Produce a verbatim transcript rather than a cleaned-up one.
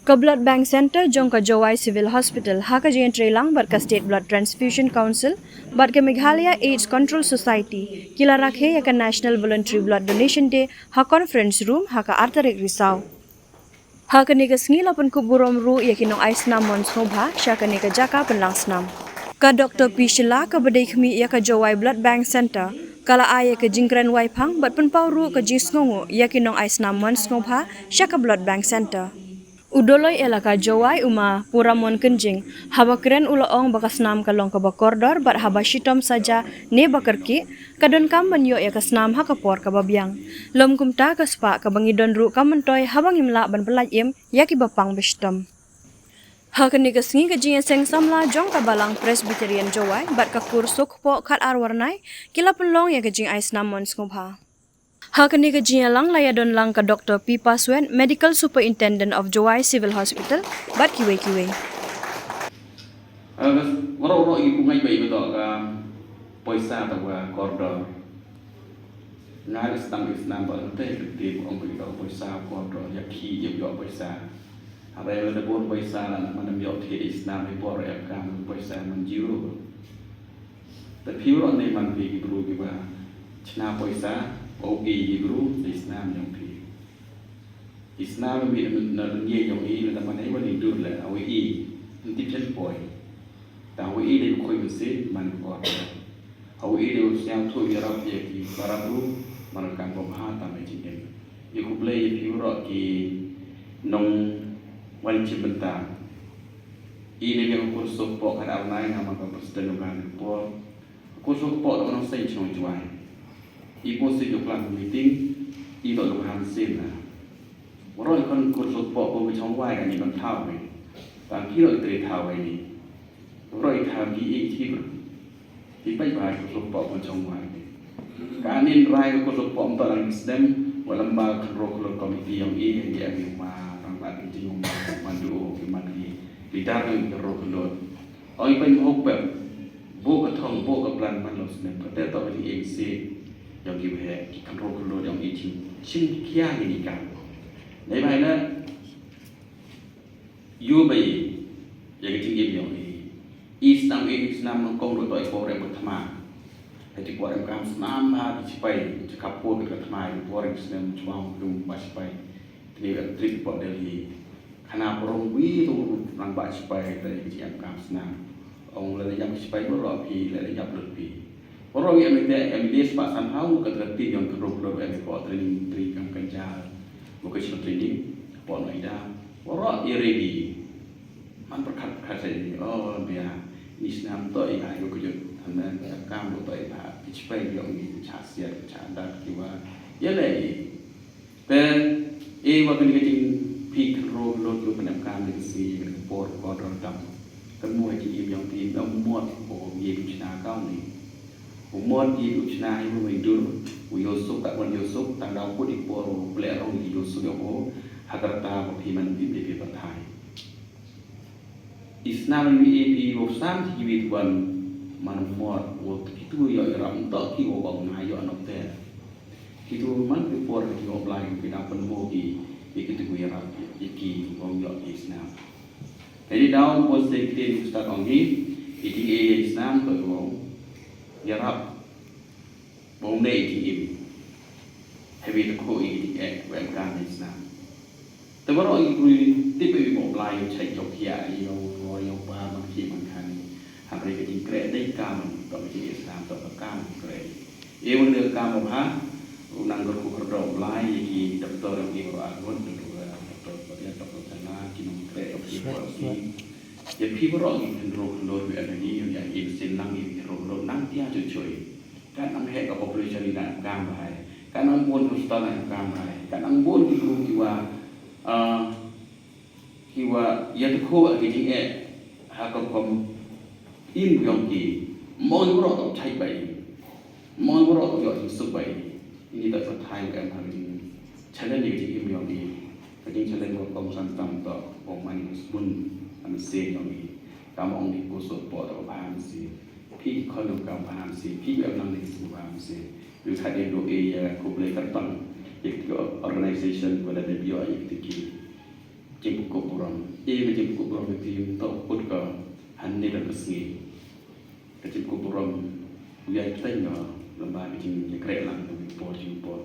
Ka Blood Bank Centre jong ka Jowai Civil Hospital ha ka jingïatreilang bad ka State Blood Transfusion Council bad ka Meghalaya AIDS Control Society ki la rakhe ïa ka National Voluntary Blood Donation Day ha Conference Room ha ka ar tarik Risaw. Ha kane ka sngi la pynkup burom ruh ïa ki nongai snam mon sngewbha sha kane ka jaka pynlang snam. Ka Doctor P Shylla kaba dei khmih ïa ka Jowai Blood Bank Centre ka la ai ïa ka jingkren wai phang bad pynpaw ruh ka jingsngewnguh ïa ki nongai snam mon sngewbha sha ka Blood Bank Centre. U Doloi Elaka Jowai u Ma Puramon Kynjing haba kren u la ong ba ka snam ka long kaba kordor bad haba shitom saja ne ba kyrkieh ka donkam ban ïoh ïa ka snam ha ka por kaba biang. Lym kumta ka spah kaba ngi don ruh ka myntoi haba ngim lah ban pyllait im ïa kiba pang ba shitom. Ha kane ka sngi ka jingïaseng samla jong ka Balang Presbyterian Jowai bad ka Kur Suk Poh Khatar Warnai ki la pynlong ïa ka jingai snam mon sngewbha. Ha kane ka jingïalang la ïadon lang ka Doctor P Paswen, Medical Superintendent of Jowai Civil Hospital bad kiwei kiwei. Waroh waroh i pungai bai betul ka poisa tawa kordor. Ngar is tang is nam ba te te ong bai ka poisa kordor ya ki ya yo poisa. Haba ya da bor poisa la mana yo te is nam bor ya kam poisa man jiru. Te phi waroh ne man phi ki bru ki ba chna poisa o ki ki bru ne snam yong phi. Ki snam mi na dunia yong i na man ai wani dur le awi i nti chen poi. Ta awi i de khoi mesti man ko. Awi i de sñiaw thu ya rap ya ki barap ru man kam pom ha ta me jingin. I kublai ya phi waroh ki nong wan chim bentang. I ne yang kur suk pok kan arnai nga man ka president yong kan por. Kur suk pok dok nong sai chong juai. I po si dok lang meeting i dok dok han sin na. Waroh i kon kur suk pok ko chong wai kan i ban thaw ni. Tang ki dok i tre thaw ni. Waroh i thaw ki i ki ber. Ki pai bai kur suk pok ko chong wai ni. Ka nin rai kur suk pok mta lang sdem. Walam ba kan ro kulur komiti yong i yang i ma rang ba ki jing ma man du ki man ki. Lidar kan ro kulur. Oi pen hok pep. Bo ka thong bo ka plan man lo snem ka te to ka jing eng se. Yong ki he ki kan ro ka lo yong i chim chim kia ni ni kan. Nei bai na. Yu bai ya ka jing im yong i. I snam i snam nong kong ro to i ko rem ka thma. Ka ti ko rem kam snam ha ki chipai. Chaka po ka thma i ko rem snam chwa kum ba chipai. Tri tri po Delhi. Khana prong wi tu nang ba sipai te ki em kam snam. Ong le yang sipai ko ro phi le yang lut phi. Ko ro em te em dia spa san hau ka tra ti yang ko ro em ko training tri kam kan ja. Vocational training. Po no ida. Ko ro i ready. Man perkat perkat sai ni. Oh dia. Ni snam to i ai ko kujut. Amna kam to i ba. Sipai yang ni cha siat cha dat ki wa. Ya le. Te e wa kane ka jingphi khynroo lut ïa u pynemkam ne ka sngi ka por ko dor dam. Kan mo ha jingim yong phi, ym mot ko ye u chna ka u ni. U mot ye u chna ïa u mei dur, u ïoh suk ka wan ïoh suk, tang da u kut i por u ple rong i ïoh suk ïa u, ha ka rta ba phi man phi phi phi pathai. I snam ïa phi u sam ki wi wan man u mot, u ki tu ïoh i ram tok ki u bang nga ïoh anok te. Kitu man ki por ki hop lai ki dang pynbor ki, ki kitu ki yarap ki ki bong yok ki snam. Jadi daw bos de ki ten start ong ki, ki ting e snam to bong yarap bong ne ki im. Hebi to ko i ki ting e wem kan ni snam. Te baroh i kuri tip i bok blai i chai jok ya i yo ro yo pa man ki man kan. Hapre ka jingkre dei kam to ka jingïasam to ka kam kre. E un de kam ha u nang ger ku ker do blai i ki doktor i ro agon doktor doktor ya doktor sana ki nang kre i ko ki. Ya phi baroh i kan ro kan do ya ni ya i sin nang i ro ro nang tia jo choi. Kan nang he ka population i nang kam hai. Kan nang bon hospital nang kam hai. Kan nang bon ki ru ki wa Ki wa ïa te ko ki jing eh ha ka kom in yong ki. Mo ïa ro to chai bai. Mo ïa ro to ïa suk bai. Ini ta sa thai ka em ha ka jing challenge ki jing im yong ki. Ka jing challenge ko kom san tam to ko man bun am se yong ki. Ka mo ni ko so po to ba am se. Phi kon ka ba am se. Phi em nang ni su ba am se. Yu sa de do e ya ko ble ka pang. Ïa ki organization wala de bio ïa ki. Jingpynkup burom. Ïa ka jingpynkup burom ka jingpynkup burom ka hangne don ka sngi. Ka jingpynkup burom u ïai pynbeit noh lem bad ka jingïakren lang ka por jingpynkup.